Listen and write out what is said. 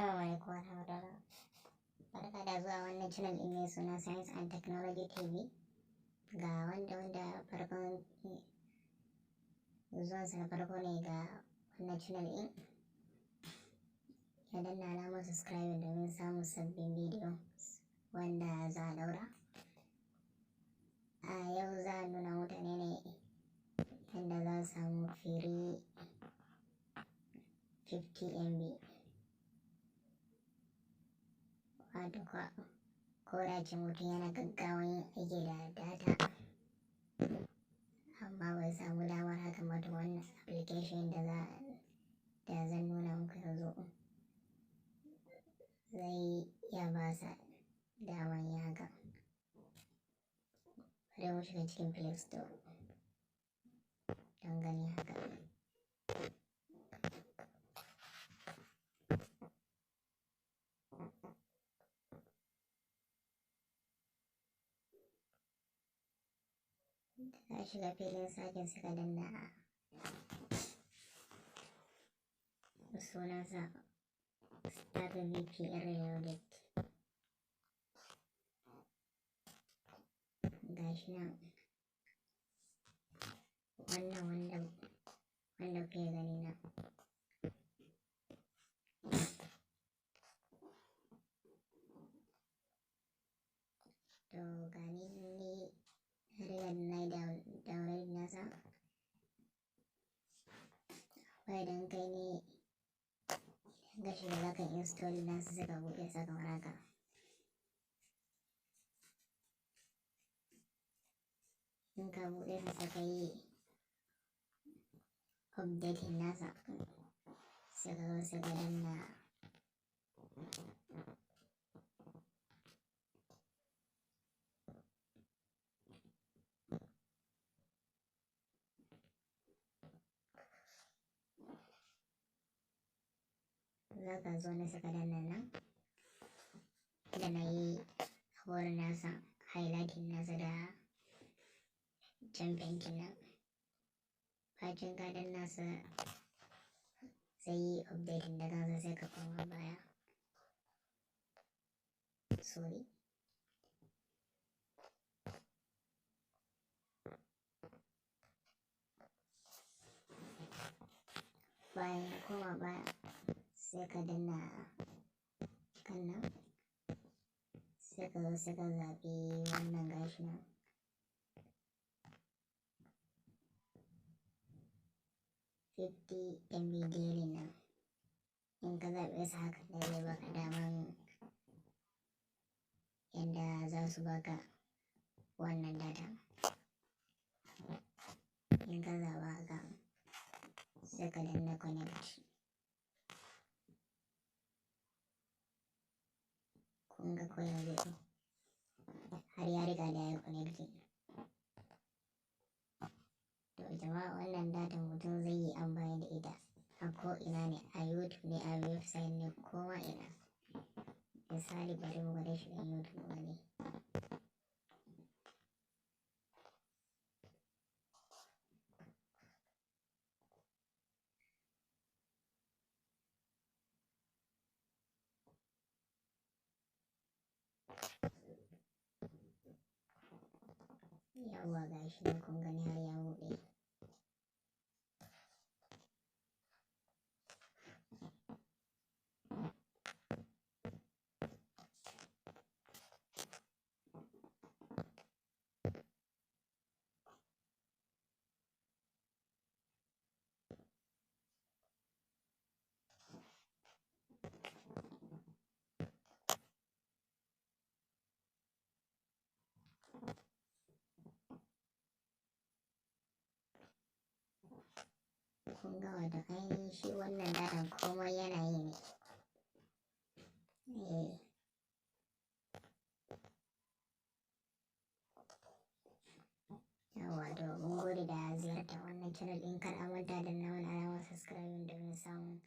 Assalamu alaikum warahmatullah. Barka da zuwa wannan channel ɗin mai suna Science and Technology TV. Ga wanda farkon zuwansa na farko ne ga wannan channel ɗin, ya danna alamar subscribe domin samun sabbin bidiyo wanda za a ɗaura. A yau za a nuna mutane ne yadda za su samu free 50 MB, wato ko da ce mutum yana gaggawan yin aiki da data amma bai samu damar hakan ba, to wannan application da zan nuna muku yanzu zai iya ba sa damar yin haka. Bari mu shiga cikin Play Store don ganin haka. Ka shiga filin sashen, suka danna sunansa Start VPN Reloaded. Gashi nan, wannan wanda kuke gani nan. To gani, ni na riga na yi download nasa. Amma idan kai ne, idan ka shiga za ka install nasa, sai ka buɗe sa kamar haka. In ka buɗe sa, sai ka yi updating nasa, sai ka zo sai ka danna, za ka zo na saka danna nan da na yi wurin nasa highlighting nasa da jan fentin nan. Bacin ka danna sa, zai yi updating da kansa, sai ka koma baya, sorry, bayan ya koma baya, sai ka danna kan nan, sai ka zo sai ka zaɓi wannan, gashi nan, 50 MB daily nan. In ka zaɓe su haka ne, zai baka daman yanda za su baka wannan data. In ka zaɓa haka, sai ka danna connect. Kun ga ko yanzu har ya riga da ya yi connecting. To jama'a, wannan datan mutum zai yi amfani da ita a ko ina ne, a YouTube ne, a website ne, ko ma ina. Misali, bari mu gwada shiga YouTube mu gani. Yawwa, gashi nan, kun gani har ya buɗe. Kun ga wato ainihin shi wannan datan komai yana yi ne. Eh. Yawwa, to mun gode da ziyartar wannan channel ɗin. Kar a manta da danna mana alamar subscribing domin samun